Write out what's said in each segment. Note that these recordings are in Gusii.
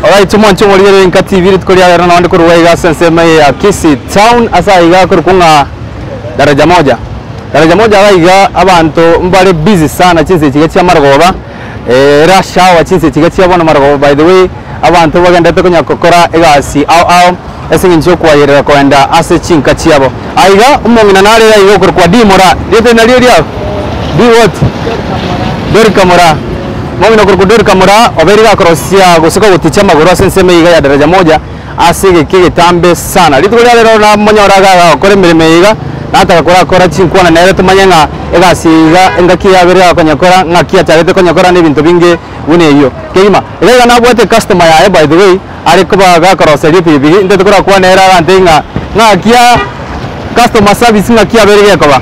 Alright, omwanche omorigereria Enka TV rituko ria rero nonde korwa iga ase ensemo eye ya Kisii Town ase aiga akorokwa ng'a Daraja Moja. Daraja Moja iga iga abanto mbare busy sana chinsa echi iga chia marogoba eh, rush hour chinsa echi iga chia bono marogoba by the way abanto bagenderete konya gokora egasi ao ao ase eng'encho ya okoayerera koenda ase chinka chiabo. Aiga omong'ina nare iga iga okorokwa D Moraa, rieta eri nario eriago? D what? Dorika Moraa. Omong'ina okorokwa Dorika Moraa obeire gakorosia gose kogoticha amagoro ase ensemo eye iga ya Daraja Moja ase egeka egetambe sana. Rituko ria rero namonyore iga agakora emeremo eye iga, nataka korakora chinkwana nere tomanye ng'a egasi eye iga engaki yabere gakonyekora ng'aki achagete konyekora na ebinto binge buna ebio. Kegima, iga iga nabwate ecustomer yaye by the way, are koba gakoroseria epigipigi, intete korakwane ere agantebie ng'a ng'aki aa customer service ng'aki abeire gekoba.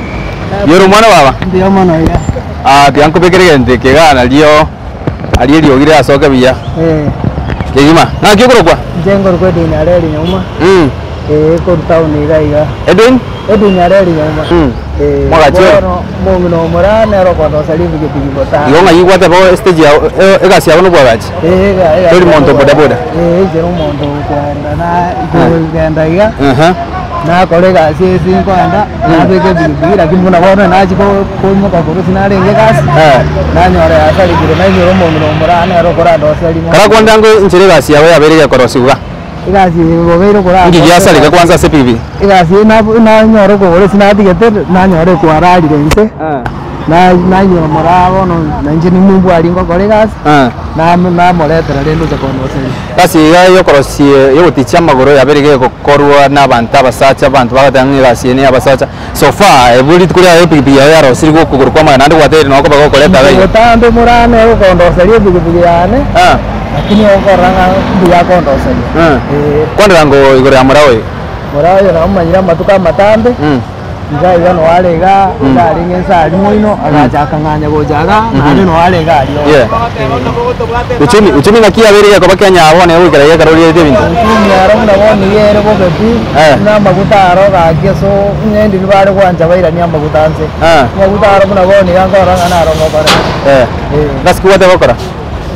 Yora omwana baba? Mbuya mono iga. Ah, tiga nkobekere egento eke igaa nario aria eriogi rirasoke buya. Eh. Kegima, ng'aki okorokwa? Inche nkorokwa Edwin Areri Nyauma. Eh, korwa town iga iga. Edwin? Edwin Areri Nyauma. Eh, Mwagachi ore? bono omong'ina omora nere okondoseria epigipigi botambe. Igo ng'ai gwateba estage yao egasi yao nobwagachi? Eh, ega- egasi Tori monto yane boda boda? Eh, inche nomonto okoenda na kogenda iga. Aha. Nakora egasi ase nkoenda, nabeka epigipigi lakini buna bono nachia ko- koimoka korwa ase narenge egasi, Eh. nanyora yasarigire nainyora omong'ina omoraa nere okorandoseria mono. Kara kwande ango enchera egasi yao yabeire gekorosiwa iga. Egasi eye bobeire okoraa Inki giasareka kwanza ase epigipigi? Egasi eye nabo nanyora okogoro ase natigete, nanyora ekwararire inse, na- nainyora moraa bono na inche nimumbwari ngokora egasi, nam- namoretera rende ocha kondoseria. Egasi iga yokorosia yogotichia amagoro yabeire gegokorwa na abanto abasacha, abanto bagoteba ng'a egasi eye neya abasacha, so far ebu rituko riaye epigipigi yaye yarosirigwe okogoro kwa amagena naende gwateire noo koba gokoreta iga iga. Botambe moraa nere okondoseria epigipigi yane, lakini okorora ng'a mbuya akondoseria, eh. Kwanera ngo igoro ya moraa oyo. Moraa oyo namomanyire amatuko amatambe, iga iga noe are igaa, iga arenge inse aria moino, agacha akang'anya gocha igaa, naende noe are iga aria Yeah. Uchumi, uchumi ng'aki yabeire gekoba Kenya aa bono goikera iga ekero oriete ebinto? Uchumi aro buna bono iga ere bobe pi, buna amaguta aro gaki ase ng'a ndiri bare gwancha bairanie amaguta nse. Amaguta aro buna bono iga nkorora ng'a naro ngokora. Gasi ki gwateba gokora?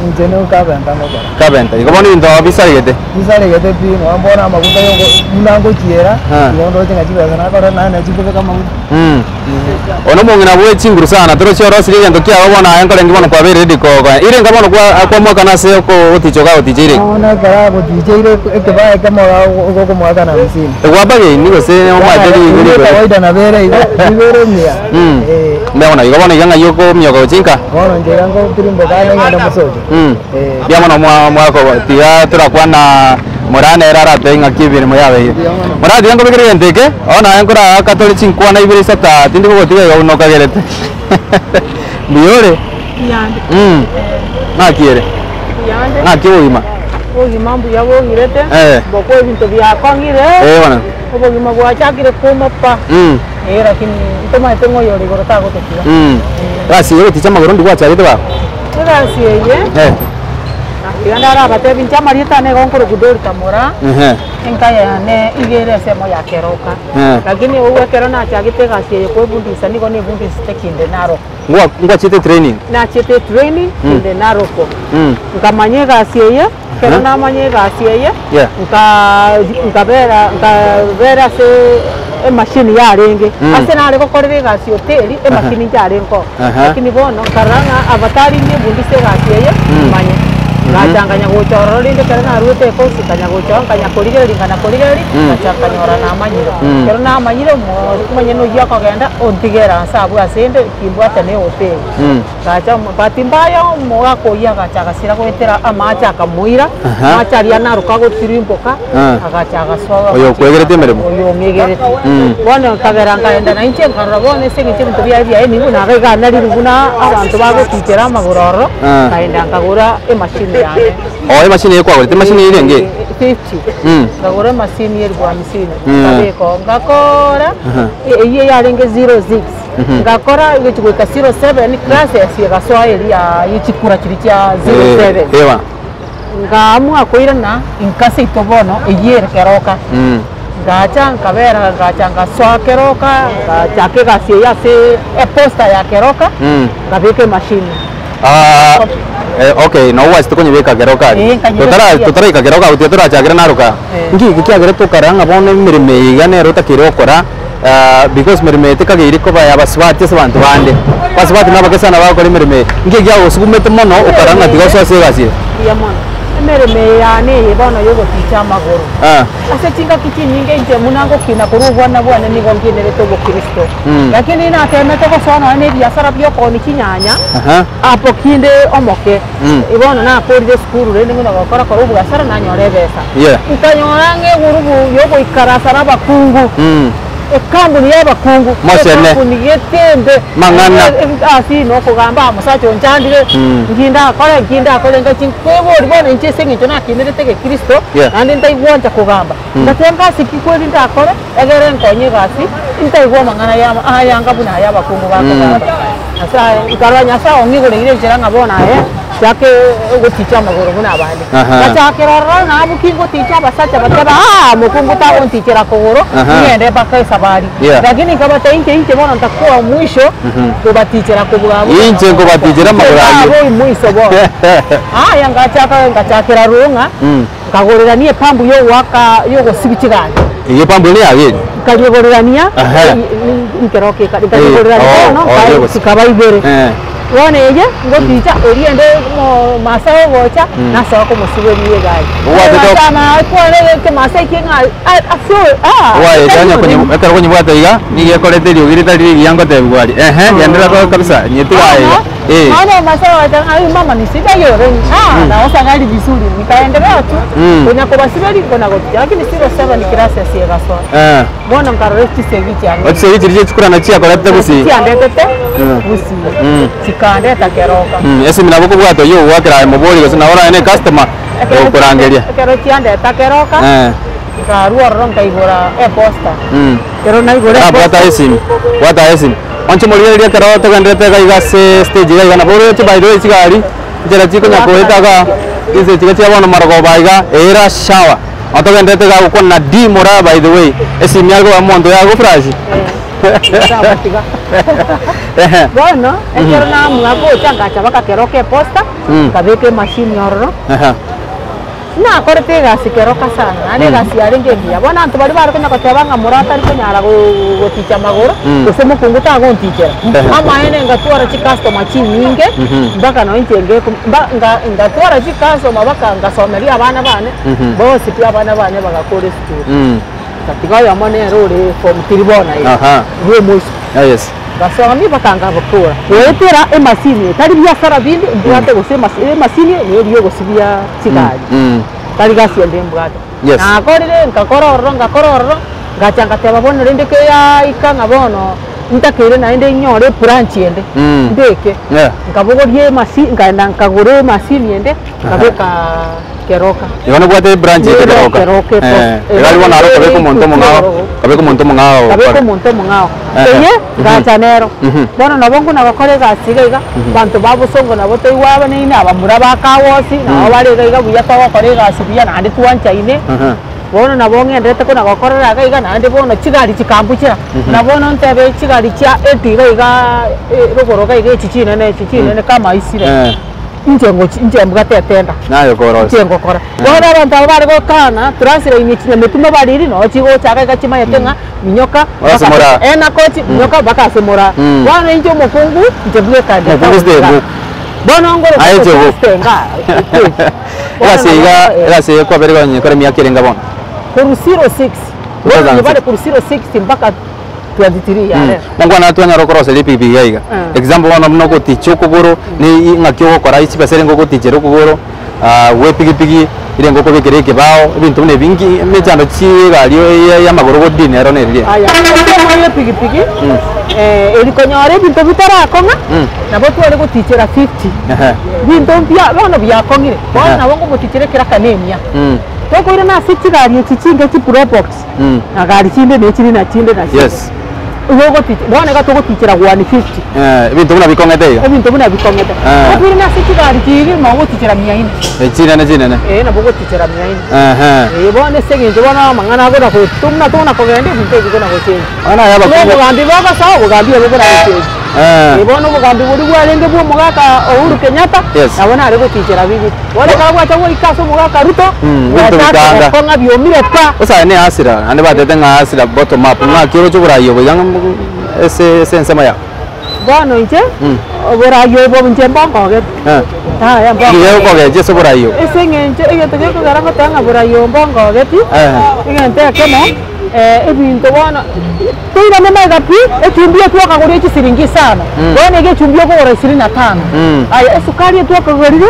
Inche nigo carpenter ngokora. Carpenter. Igo bono ebinto bisaregete? Bisaregete pi, nonya bono amaguta yoko buna ngochiera, igo ndoche ng'a chibesa nakora naende nachi kobeka amaguta. One omong'ina bwe chinguru sana, toroche orosirie egento kiao bono aye nkorenge bono kwabeire ready kogokonya. Ire nka bono kwa kwamoakana ase ogoticha ogagoticha ire. Bono ekero agoticheire ekebae ekemo igo okomoakana hamsini. Egwabageni gose omwate Yaya, rigori. kawaida nabo ere igo, nigo ere emiya. Mbuya mono igo bono iga ng'ai okomioka gochia nka? Bono inche iga ngotirimboka ande ng'ende mosocho. Mbuya mono mwakoba tiga torakwana Moraa nere aratebe ng'aki emeremo yabeire. Moraa tiga nkobekere egento eke, bono aye nkoraaka tore chinkwana ibere isato aa tindi kogotiga iga buna okagerete. Mbuya ore? Mbuyande. Ng'aki ere? Mbuyande. Ng'aki obogima? Obogima mbuya bogirete, Eh. bokwa ebinto biakong'ire, Eh bono. obogima bwachakire kooma pa, eh lakini ntomanyete ng'a oyore igoro tagototiga. Egasi eye yogoticha amagoro ndi gwachagete baba? Egasi eye. Eh. Tiga ndarabatebi inche amarieta ane igo nkorokwa Dorika Moraa, Ehe. enka yane iga ere ensemo ya Keroka. Eh. Lakini obwo ekero nachagete egasi eye kwebundisa nigo nebundisete kinde Narok. Ngwa ngwachiete training? Nachiete etraining kinde Narok. Nkamanya egasi eye, ekero namanya egasi eye, Yeah. nkaa nkabera nkabera ase emashini yarenge. Ase nare gokorera egasi hoteli, emashini nchiarenge oo. Lakini bono nkarora ng'a abatari nimbundise egasi eye, manye. Ngacha nkanya gocha ororo rende ekero naruete ekosi nkanya gocha oo nkanya korigereria nkanya korigereria, ngacha nkanyora namanyire. Ekero namanyire omo omonyene oyio akogenda ontigera nse abwo ase inde kimbwate na ehoteli. Ngacha bahati mbaya omogaka oyio agacha agasira goetera amache akamoira, amache aria naroka agotirimboka, agacha agasoa Oyo okwegerete emeremo? Oyo ong'egerete. Bono nkagera nkaenda na inche nkarora bono ase eng'encho ebinto biaye biaye nigo naga iga narire buna abanto bagotichera amagoro ororo, nkaenda nkagora emashini yane. Oo emashini eye kwagorete, emashini eye erenge? 50. Nkagora emashini elfu hamsini, nkabeka oo, ngakora, eyio yarenge zero six. Ngakora egochia goika zero seven, classes egasoa eria ye chikura chiria chia zero seven. Ewa. Ngaamua koirana inka seito bono eyio ere keroka. Ngacha nkabera ngacha ngasoa keroka, ngachaka egasi eye ase eposta ya keroka, nkabeka emashini. Ah, Eh, okay, nabo gwachete konyebeka keroka aria. Eh, nkanyebeka Totara aria. totaraika keroka agwo tiga torachakere naroka aa. Eh. Nki eke kiagera tokara ng'a bono emeremo eye iga nere otakeire gokora because meremo eye tekageire koba ya abasubati ase abanto bande. Abasubati nabake sana bagokora emeremo eye. Nki ekiagosugumete mono okara ng'a tiga osoe ase egasi eye? Mbuya mono. Emeremo eye yane eye bono yogoticha amagoro. Ase chingaki chinyinge inche buna ngokina korwa obwana bwane nigo nkinerete obokristo. Lakini natemete gosoa nonya na ebiasara bi'okoonia chinyanya, apo kinde omoke. Bono nakorire esukuru rende ng'ina gokora kora obobiasara nanyora ebesa. Nkanyora ng'a egurubu yogoikarasa nabakungu, ekambuni y'abakungu, Mochene. ekambuni getembe, Mang'ana. ase nokogamba omosacha onchandire, nki ndakore, nki ndakore, ngachi nkoeboria bono inche ase eng'encho nakinerete egekristo, naende ntaigwancha kogamba. Ngateba ngase ki kweri ndakore, egere nkonye egasi, ntaigwe amang'ana ya ayanga buna aya abakungu bakogamba. Nyasaye, nkarora Nyasaye ong'igoreire enchera ng'a bono aye chaka ogoticha amagoro buna abande. Aha. Ngachakera ororo nabwo ki ngoticha abasacha bateba aa mokungu tagontichera kogoro, Aha. ng'ende mpaka esabari. Yeah. Lakini nkabatebia inche inche bono ntakoa mwisho kobatichera kobua abwo. Inche nkobatichera amagoro ayio. Abwo mwisho bono. Aya ngachaka ngachakera roo ng'a Nkagorerania epambu y'ogoaka y'ogosibia chigari. Eyio epambu ere yageri. Nkariegorerania Ehe. nkeroka ekare nkariegorerania Eh, bono oh, oh, nkae yogosi. chikaba ibere. Eh. Bono eye ngoticha eria ende omo maasai ogocha nasoa komosiberia egari. Obwatete ok- Kwane ekemasai eke ng'a a- ase oyo ah, Oye, tari onye ekero konyebwata iga, nigo ekoreta eriogi ritari rigiya ngotebiwa aria. Ehe, genderera ko kabisa, nyetiga aye iga. Eh. Maana Wamasai wanasema huyu mama ni shida hiyo ah, naosha gari vizuri nikaendelea tu Mm. konya kobasiberi kona goticha lakini siro saba ni kirasi asiegasoa Eh. bono nkarora chisegi chiane Ochisegi chiria chiachikurana chiakoretete gusii. chiandetete Mm. gusii Mm. chikandeta keroka Mm, esimi nabo okobwata oyio ogwakera aye mobori gose nabo oranye ne customer okorangeria. Ekero chiandeta keroka Eh. nkarua ororo nkaigora eposta Mm. ekero naigora Bwata eposta esimi, bwata esimi. Onche morigereria ekero togenderete iga iga ase stage iga iga nabo oroche by the way chigari, nchera chikonya koeta igaa, chinse chiria chia bono marogoba iga, era shower. Nabo togenderete iga gokwana na D Moraa by the way, esimi aye koba omonto yagofurashi. Ntagotiga. Ehe. Bono ekero namua gocha ngacha mpaka keroka eposta, nkabeka emashini ororo. Ehe. Nakorete egasi keroka sana, naende egasi yarenge engiya. Bono abanto baria bare konya goteba ng'a Moraa tari konyara goticha amagoro, gose mokungu tagontichera. Amaene ngatwara chicustomer chinyinge, mpaka nonye inche ngeko mba nga ngatwara chicustomer mpaka ngasomeria abana bane, bonsi pi abana bane bagakora esukuru. Ngatiga oyomo nere ore form three bono iga, bwa omoiseke. Yes. Ngasomia mpaka ngabakora. Goetera emasini eye, tari biasara binde mbwate gose emasi emasini eye neri yogosibia chigari. Tari gasi ende mbwate. Yes. Nakorire nkakora ororo nkakora ororo, ngacha ngateba bono rende keyaika ng'a bono ntakeire naende nyore ebranch ende, mbeke. Yeah. Nkabogoria emasi nkaenda nkagora emasini ende, nkabeka keroka. Igo nobwate ebranch eye Nero Keroka. Keroka epo. Eh, iga aria bono aro okabeka omonto omong'ao, okabeka omonto omong'ao Nkabeka ogokora. omonto omong'ao. Ehe. Eye ngacha nero. Bono nabo nguna gokora egasi iga iga, abanto ba bosongo nabo toigwa abanene, abamura ba kawosi, nabo bare iga iga buya togokora egasi buya naende twanchaine. Bono nabo ng'enderete kona gokorera iga iga naende bono chigari chikambuchera. Na bono ntebe chigari chia eti iga iga rogoro iga iga echi chinene echi chinene kama isire. Inche ngochi inche mbwate etenda. Naye okorosia. Inche ngokora. Bono abanto aba bare gokana translate chinyametumo bariri noo chigocha iga iga chimanyete ng'a minyoka Ase mpaka moraa. ase enakochi minyoka mpaka ase moraa. Bono inche omokungu inche bweka nde Omokungu town iga. sitengo. Bono ngore Aye gocha inche sitenga Bono Egasi nabo iga eh. egasi eye kwabere konyekora emiaka erenge bono? Korwa 06 bono 2006. nyebare korwa 06 mpaka 23 yare. Mokwana twanyara okoroseria epikipiki iga iga. Example bono buna ogoticha okogoro, ne ng'aki ogokora chibesa erenge ogotichera okogoro, gwa epikipiki, erenge okobekera ekebao, ebinto buna ebi nki emechando chiegari ya amagoro ogodeal nero neriria. Aya, ensemo ya epikipiki, eri konyora ebinto bitarakong'a, nabo tware gotichera 50. Binto mbia bono biakong'ire, bono nabo nkomotichera ekeraka na emia. Tokoirana ase chigari echi chinke chi probox, na gari chinde ne chiri na chinde na chinde. Yes. Igo ogoticha bono iga togotichera 150. Eh, ebinto buna bikong'ete iga. Ebinto buna bikong'ete. Eh. Okoirana nase chigari chiria nabo ogotichera mia ine. Eh, chinene chinene. Eh, nabo ogotichera mia ine. Ehe. Eh, bono ase eng'encho bono amang'ana agona go buna tokona kogenda ebinto ebi bikona gochenji. Bono aya Buna abakungu obogambi bogosoa, obogambi obo boragochenji. Eh. Eh, bono obogambi boria bwarenge bwa omogaka Uhuru Kenyatta, Yes. nabo nare gotichera bibi. Bono ekero bwacha goika ase omogaka Ruto, Mm, binto bwachaka bikanga. gokong'a biomire pa. Bosa ne hasira, naende batete ng'a hasira bottom up, ng'aki oroche oborai obo iga ng'a ase ase ensemo yao. Bono inche, Mm. oborai obo inche mbonkogete. Eh. Yaya Iga mbonkogeti. okogecha ase oborai obo. Ase eng'encho egento gekogera ngoteba ng'a borai obo mbonkogeti, Eh. egento ekemo, ebinto bono toirane magega pi, echumbi etwakagorire chisiringi isano, bono iga echumbi okogora ishirini na tano. Aya esukari etwakagorire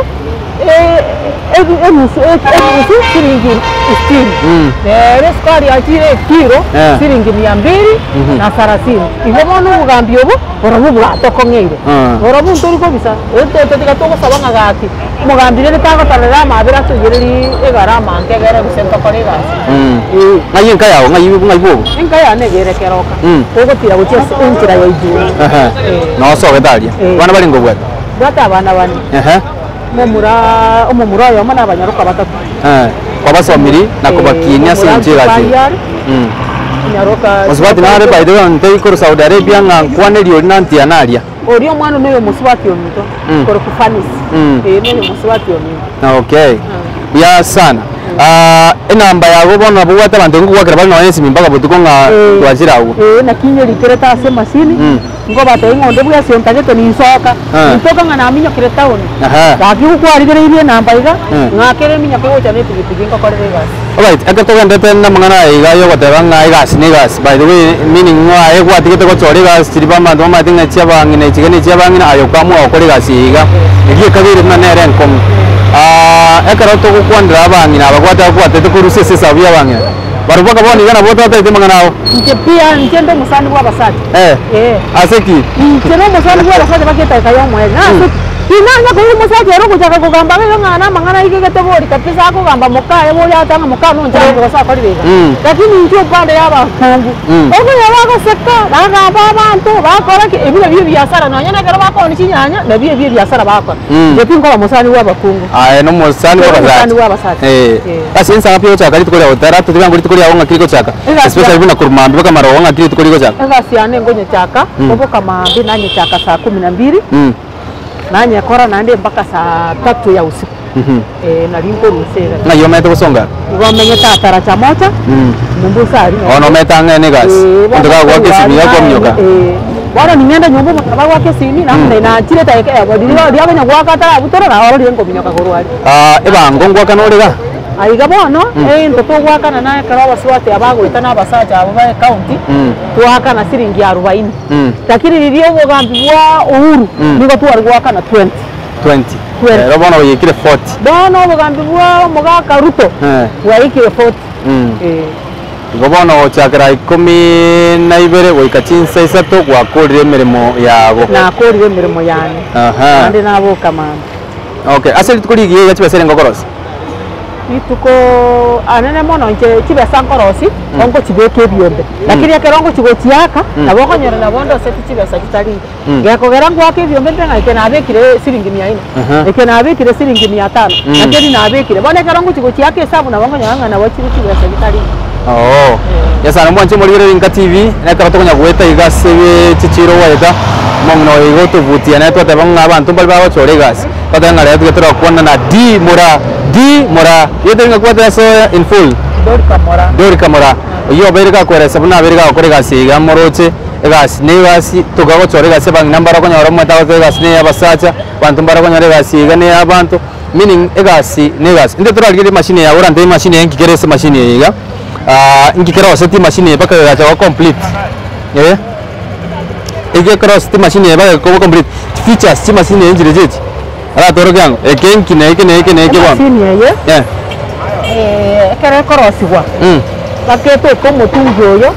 enusu enusu siringi sitini, rero esukari yachire ekiro siringi mia mbili na sarasini. Igo bono obogambi obo, borobwo bwatokong'eire, borobwo ntori kobisa, tiga togosaba ng'a gaki. Omogambi rende tagotororera amaabera atoiyererie egarama nke egere gose ntokore egasi. Ee. Ng'ai enka yao? Ng'ai ng'ai bwogo? Enka yane iga ere keroka, Mm. ogotira gochia ase enchera ya Ijuni. Ehe. Ee. Nosogete aria. Ee. Abana barenge obwate? Mbwate abana bane, Ehe. omomura omomura oyomo na abanyaroka batato. Eh. Kwabasomiri na kobakinia ase Omomura enchera Jubali ase. are, Mm. onyaroka Mosubati nare by the way ontebie korwa Saudi Arabia ng'a nkwane riori nantiana aria. Oria omwana noyo omosubati ominto, korokwa Fanisi, ee, noyo omosubati ominto. Okay, buya sana. Ah, enamba yago bono nabo obwate abanto nkogwakera bare nonya esimi mpaka botuko ng'a twachire agwo. Ee, naki nyerikerete ase emasini, nkobatebia ng'a onde bwensi ontagete ninsoka, nintoka ng'a naminyokire town, gaki gokwarigereirie enamba iga, ng'akere eminyoke gocha na epigipigi ngokorere egasi. Alright, ekero togendete namang'ana aya iga yogoteba ng'a egasi na egasi, by the way meaning ng'a aye gwatigete gochora egasi chiria abanto bamaete ng'a chia abang'ina echi iga na echia abang'ina aye okamua gokora egasi eye iga, eria ekabeire buna nere enkong'u. Ekero togokwanera abang'ina aba gwateba gwatete korusia ase esabu ya abang'ina, barobwo mpaka bono iga nabo otatagete amang'ana abo. Inche pia, inche nde omosani bwa abasacha. Eh, Ee. ase ki? Inche nomosani bwa abasacha bake edageka y'omoerio. Nase ki? Tinanya koigwa omosacha ere ogochaka kogamba iga ng'a namang'ana aigegete bori kabisa akogamba mokaye bori agoteba ng'a moka nonchande gose akorire iga. Lakini inche upande ya abakungu, okonya bagoseka, bagamba abanto, bakora ki, ebi nabio ebiasara nonya na ekero bakooni chinyanya, nabio ebio ebiasara bagokora. Inche tinkoba mosani bwa abakungu. Aye nomosani bwa Nkoba abasacha. omosani bwa abasacha. Eh. Eh. Ase ensa ng'aki ogochaka rituko ria gotara, totiga ngo rituko riago ng'aki rigochaka. Egasi Especially ya- buna korwa mambia mpaka marogoba ng'aki rituko rigochaka. Egasi yane ngonyechaka, koboka mambia nanyechaka saa kumi na mbili. Nanyekora naende mpaka saa tatu ya usiku, eh, nario nkorusia iga. Ng'ai omanyete gosonga? Igo omenyete Ataracha Mocha, Mombasa aria Bono omanyete ang'e na egasi. Eh, bono Omonto kagoaka esimi iga akominyoka. Eh, bono ning'ende nyomba omonto nabo agoaka esimi, namonene nachire edageka eyemo, riria riria okonya goaka atarabutora naororire nkominyoka korwa aria. Ah, ebango ngoakana ore iga? Aiga bono, egento togoakana na ekero abasubati aba bagoeta na abasacha abo ba ecounty, twaakana siringi arubaini. Lakini riria obogambi bwa Uhuru nigo tware goakana 20. 20. 20. Ero bono boyekire 40. Bono obogambi bwa omogaka Ruto bwaikire 40. Eh. Igo bono gochakera ikomi na ibere goika chinsa isato gwakorire emeremo yago. Nakorire emeremo yane. Aha. Naende naboka mambia. Okay, ase rituko rigiya iga chibesa erenge okorosia? Rituko anene mono inche chibesa nkorosia, ongochibeka ebiombe, lakini ekero ngochi gochiaka, nabo okonyora nabo ndoseti chibesa chitari inche. Gekogera ngoaka ebiombe ndire ng'a eke nabekire siringi mia ine, eke nabekire siringi mia tano, naki eri nabekire. Bono ekero ngochi gochiaka esabu nabo nkonyora ng'a nabo chire chibesa chitari inche. Oo. Nyasae mwanche morigererie Nka TV, na ekero tokonya goeta iga ase chichiro goeta, omong'ina oyo iga otovutia naye twateba ng'a abanto mbare bagochora egasi. Twateba ng'a rero tiga torakwana na D Moraa, D Moraa, rieta ring'aku gwateba ase in full? Dorika Moraa. Dorika Moraa, oyio obeire gakoeresa buna abeire gagokora egasi eye iga moroche, egasi na egasi, tokagochora egasi abang'ina mbare okonyora omanyete agoteba egasi neye abasacha, abanto mbare okonyora egasi eye iga neye abanto, meaning egasi na egasi. Intwe torarigererie emachine eye abwo orantebie emachine eye nki kere ase emachine eye iga, nki keroseti emachine eye mpaka egacha goba complete, eh. Ege cross timachine eye mpaka ekoba complete, features chimachine eye nchirechi echi, aratorokia ang'o? Eke nki na eke na eke na eke bono. Emachine eye, Eh. ekero ekorosiwa, mpaka etoke omotungi oyo,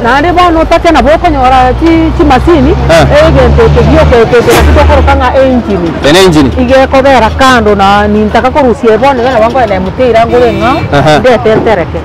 naende bono otake nabo okonyora chi chimasini, egento eke gioka eke eke naki tokoroka ng'a engine. Eye ne engine. Iga ekobera kando na nintaka korusia bono iga nabo nkoenda emutira ngore eng'ao, ndete ntereke,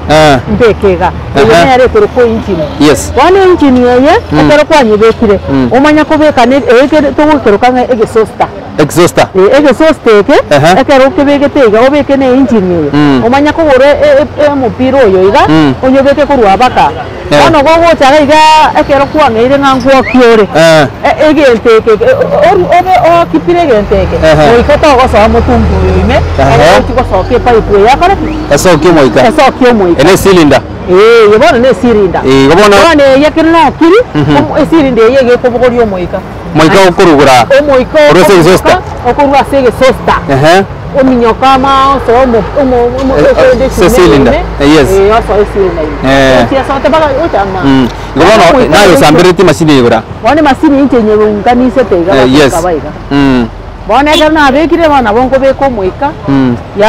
mbeke igaa. Eye nere ekorokwa engine. Yes. Bono engine eye, ekero kwanyebekire, omanye kobeka ne eye kere togokeroka ng'a egesosta. Exhauster. Eh, Exhauster eke, Ehe. ekero okebegete iga obeke na engine eye, Mm. omanye kogora e- e- omopira oyo iga, Mm. onyobeke korwa baka. Eh. Bono gogocha iga iga ekero kwang'eire ng'a ngwoki ore, Eh. e- egento eke e- oru obe okipire egento eke, Ehe. goika togosoa motungi oyo ime, Ehe. ere ochi gosokia epipe eye akore ki? Esokie omoika. Esokie omoika. Ene cylinder. Ee, eye bono ne esirinda. Igo bono- Bono eye ekero nokiri, Mhm. omo- esirinda eye iga ekobogoria omoika. Omoika okorugura. Omoika Korwa ase exhauster. okorwa ase exhauster. Ehe. Ominyoka ama osoe omo omo omo Eh, ekende ase echuma cylinder. ime. Eh, yes. Eh, osoe esirinda ime. Eh. Ochia sote mpaka ocha ama. Mm. Igo bono Omoika naye ogoika. osambereti emachine igora. Bono emasini inche nyeunganisete iga Eh, yes. bakaba iga. Mm. Bono ekero nabekire bono nabo nkobeka omoika, Mm. ya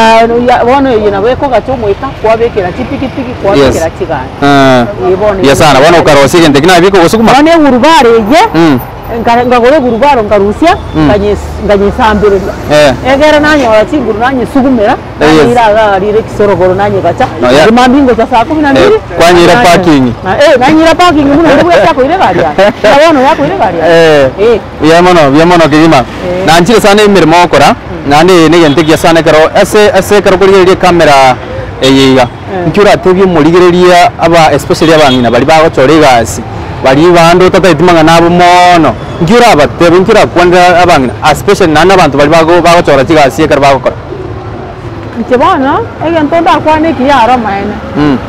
ya bono eye nabo ekogacha omoika, kwabekera chipikipiki, kwabekera Yes. chigari. Eh. Ee bono Buya sana, bono okarosia egento ekio nabika ogosukuma. Bono egurubaro eye, Mm. nka- nkagora egurubaro nkarusia, Mm. nkanyes- nkanyesambereria. Eh. Ekero nanyora chinguru nanyesukumera, Eh, yes. nanyeira iga rire ekisorogoro nanyegacha, No, yeah. mambia ngocha saa kumi na Eh, mbili, kwanyira nanya- parking. Na- eh, nanyira parking buna onde bweka akoira egari yaye. Buna bono yakoira egari yaye. Eh. Eh. Buya mono, buya mono kegima. Nanchire sana emeremo ogokora, naende eye negento ekiya sana ekero ase ase ekero okorigereria ecamera eye iga, inki oratebie omorigereria aba especially abang'ina baria bagochora egasi, baria bande otataeti mang'ana abo moono, inki orabatebie, inki orakwanere abang'ina especially naende abanto baria bago bagochora chigasi ekero bagokora? Inche bono, egento ndakwane ekiya aro amaene,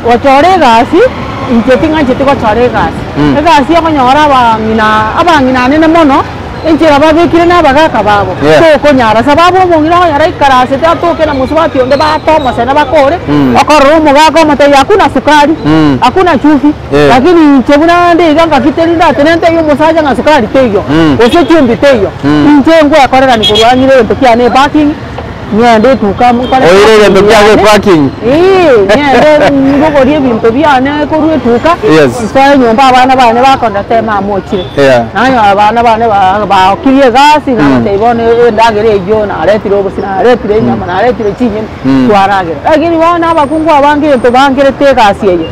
gochora egasi, inche ting'ancheti gochora egasi. Egasi okonyora abang'ina abang'ina anene mono, enchera babekire na abagaka babo, Yeah. tokonyara sababu omong'ina okonyora aikarasete atoke na mosubati onde baate omosene bakore, okorora omogaka omotebia hakuna sukari, hakuna chumvi, Yeah. lakini inche buna nde iga ngaki teri ndatene ntebie omosacha ng'a sukari teiyo, gose chumbi teiyo, inche ngwekorerani korwa ang'ire egento kiane eparking. Ng'ende etuka nkore Oire shopping egento kiago yane. eparking. Ee, ng'ende ngogorie ebinto biane korwa etuka, Yes. nsoe nyomba abana bane bakondete mama ochire. Yeah. Nanyora abana bane ba- baokirie egasi, nabatebia bono endagera eyio naretire obosie, naretire enyama, naretire chinyeni, twaragera. Lakini bono abakungu abange egento bangerete egasi eye,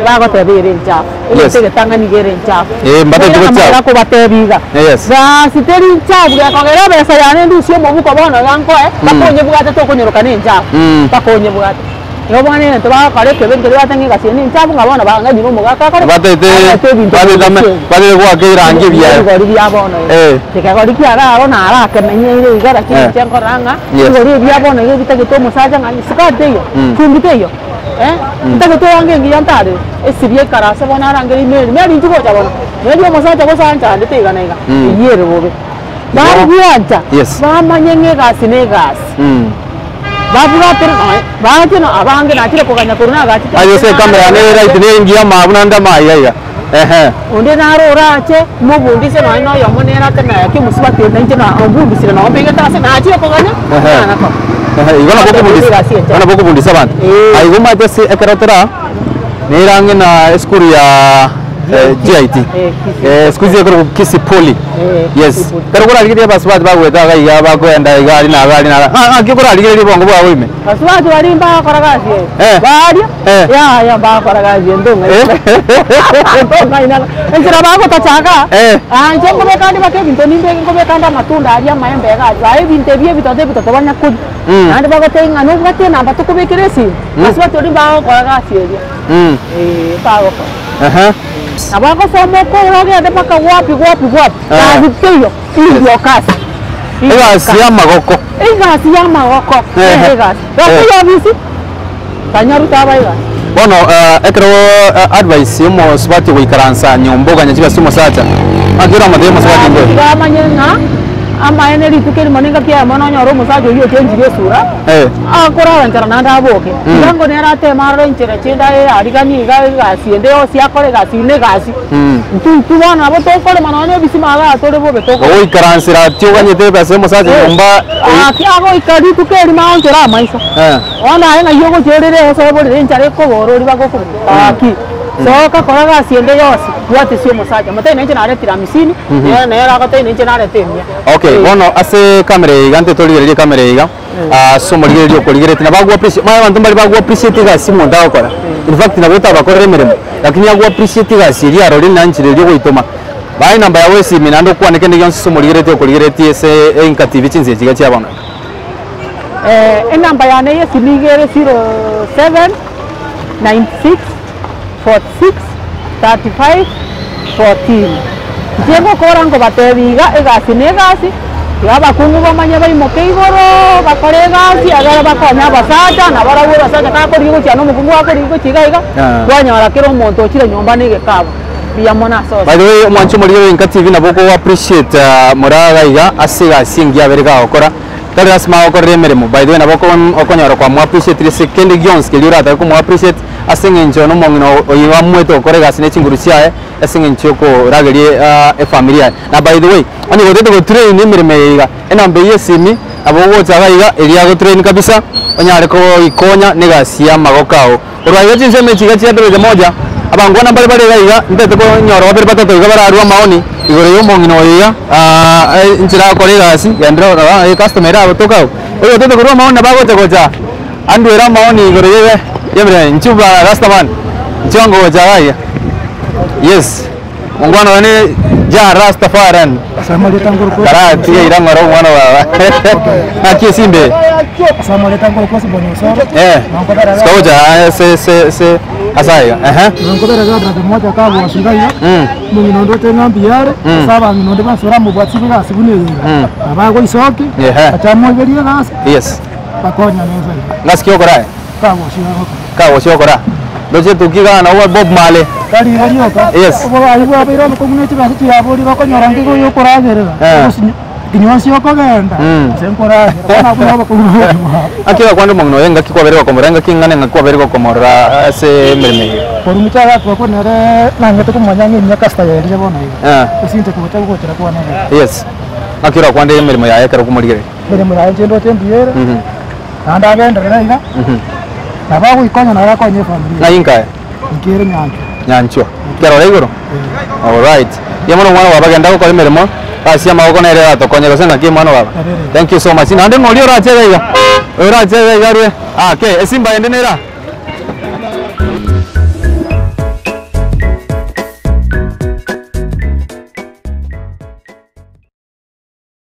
bagoteba ere enchafu. Yes. Egento egetang'ani iga ere enchafu. Eh, mbateti Bono gochafu. amagera kobatebia iga, Yes. gasi teri nchafu gekogera ebesa yane ndusie omobuko bono iga nkoe, mpaka onyebwate tokonyoroka na enchafu, mpaka onyebwate. Igo bono egento bagokora ekebe nkeri bateba ng'a egasi eye na enchafu ng'a bono bang'anyire omogaka akore ki? Batete Arete ebinto batete ame biaye. batete goaka erangi ebiaye. Ebigori bia bono iga. Eh. Ekegori kiare aro naro akemenyeire iga lakini Eh. inche nkorora ng'a, Yes. ebigori ebi bia bono iga ebitagete omosacha ng'a sukari teiyo, chumbi teiyo. Eh, ntagete orange engiya ntare, esibie ekarase bono arangerie Mary, Mary inchuo gocha bono, Mary omosacha gose anchandete iga na iga, eyio ere bobe. Babwancha, Yes. bamanye ng'a egasi na egasi. Babwatire nonya, bache no abange nachire koganya korwa nagachete Aye ase ecamera yane ere right ne engiya amabu naende amaiga iga. Ehe. Onde naro orache, mobundise nonya na oyomo nere ateme ki omosubati onde inche na ombundisire noo mbegete ase nachire koganya, Ehe. nana koba. Ehe, igo nabo okobundisa Egasi enchera. igo nabo okobundisa abanto. Eh. Aye igo omanyete ase ekero tora, nere ang'e na esukuru ya eh, GIT. Eh, Kisii. Eh, siku hizi ekorokwa Kisii Poly. Eh, Yes. Kisii Poly. Ekero korarigereria abasubati bagoeta iga iga bakoenda iga aria na iga aria na iga, ng'a ng'aki okorarigereria obongo bwabo ime? Basubati baria mbagokora gasi eye. Eh. Baria, Eh. yaya mbagokora gasi eye ntong'aina. Ntong'aina. Enchera bagotachaka, Eh. ah inche nkobeka ande mpaka ebinto nimbeke nkobeka ande amatunda aria amaembe iga aria, aye ebinto ebi ebitoto ebitoto banya koria. Mm. Naende bagotebia ng'a nobwate enamba tokobekere esimi, basubati baria mbagokora gasi eria. Mm. Eh, mbagokora. Ehe. Nabo agosoma okore ogende mpaka wapi wapi wapi, Eh. gasi teiyo, indio kasi. Egasi ya amagoko. Egasi ya amagoko, Ehe. nere egasi. Gose Eh. eyobisi, tanyaruta aba egasi. Bono eh, ekero eh, advice ya omosubati ogoikaransa nyomba oganya chibesa chia omosacha, ng'aki oramotebie omosubati Gaki mbwe? tiga amanye ng'a amaene rituko erimo nengaki eyemo nonyore omosacha oyio ochenchirie esura, Eh. akorara nchara naende aboke. Tiga ngo nere ateme arore enchera chinde aye ariganie iga egasi ende yonsi akore egasi na egasi. Intwe intwe bono nabo tokorema nonya na ebisima igaa tore bobe tokorema. Ogoikaransera ati oganyete ebesa ya omosacha nyomba Eh, Aki agoika rituko erimo aonchore amaiso. Eh. Bono aye ng'ai ogochia orere ase oborere enchara ekobora oria bagokorera. Gaki, soka kora gasi ende yonsi, bwatisia omosacha. Motebie nainche naretire amisini, nere nere agotebie nainche narete emia. Okay, Eh. bono ase ecamera eye iga nte torigererie ecamera eye iga, ase omorigereria okorigeretie nabo ago appreciate, omanye abanto mbare bago appreciate egasi omonto agokora. In fact nabo otabakorera emeremo, lakini ago appreciate egasi eria arorire na enchera eria ogoitoma. Bae enamba yao esimi naende okwane kende gionsi ase omorigeretie okorigeretie ase Enka TV chinsa echi iga chia bono. Enamba yane y'esimi iga ere 07 96 46 35 14. Inche ngokora nkobatebia iga, egasi na egasi, tiga abakungu bamanye baimoke igoro, bakore egasi, ekero bakonya abasacha, nabarabwo abasacha gakorigia gochia na omokungu gakorigia gochia iga iga, kwanyora kera omonto ochire nyomba na egekabu. Mbuya mono ase By the way, omwanchi omorigereria Enka TV nabo oko appreciate Moraa iga ase egasi engiya abere gagokora. Tari lasima agokorere emeremo, by the way nabo okonyora kwa mo appreciate ase kende gionsi keria oratake komo appreciate ase eng'encho nomong'ina oyo amoete gokora egasi ne chinguru chiaye ase eng'encho yokorageria efamiri yaye. Na by the way, onye gotagete go train emeremo eye iga, enamba eyio ya esimi nabo ogocha iga iga eria ago train kabisa onyare koikonya na egasi ya amagoko ao. Korwa iga chinsemo echi iga chia daraja moja, abangwana mbare bare iga iga, ntagete konyora babere batato iga bararue amaoni igoro ya omong'ina oyo iga, inchera agokora egasi, genderera ororo ecustomer ere agotoka agwo. Oyo otagete korwa amaoni nabo agocha gocha anduere amaoni igoro ye yemeremo inchuo ba rastaman, inchuo ango gocha iga iga. Yes, omongwana oyo ne Jah Rastafarian, karatiga ira ng'ora omwana baba, naki esimba eye? Eh, sikagocha aa ase ase ase ase aiga ehe. Mm. Mm. Mm. Ehe. Yes. Ng'asi ki okora aye? Kagochia okora. Ndoche etuki igaa nabo Bob Marley. Tari igo rioka, Yes. oborai bwabeire obokong'u ne chibesa chiaborire okonyora ng'iga oyo okoragerera, Eh. gose kinywa ase okogenda, Mm. ase nkoragera, bono abwo nabo obokong'u bwa bwabo. Naki ogakwanda omong'ina oyo engaki kwabere gokomorora engaki eng'ana engaki kwabere gokomorora ase emeremo eye? Korwa inche agatua ko nere nang'ete komanya ng'a emiaka sitayerire bono iga, Eh. ase inche gocha gochera kwane iga. Yes. Naki orakwande emeremo yaye ekero okomorigereria? Emeremo yaye inche ndoche mbuya ere, Mhm. naende agenderere iga, Mhm. nabo agoikonya nabo akonye efamiri Ng'ai yaye. nkaye? Inki ere nyanchwa. Nyanchwa. Kerora igoro? Alright. Mbuya mono omwana baba genda gokora emeremo ase amaboko nere eratokonye gose ng'aki omwana baba. Nabo ere. Thank you so much. Naende ng'oria orache iga iga? Oyo orache iga iga arwe? Ah, okay. Esimba ende nere aa?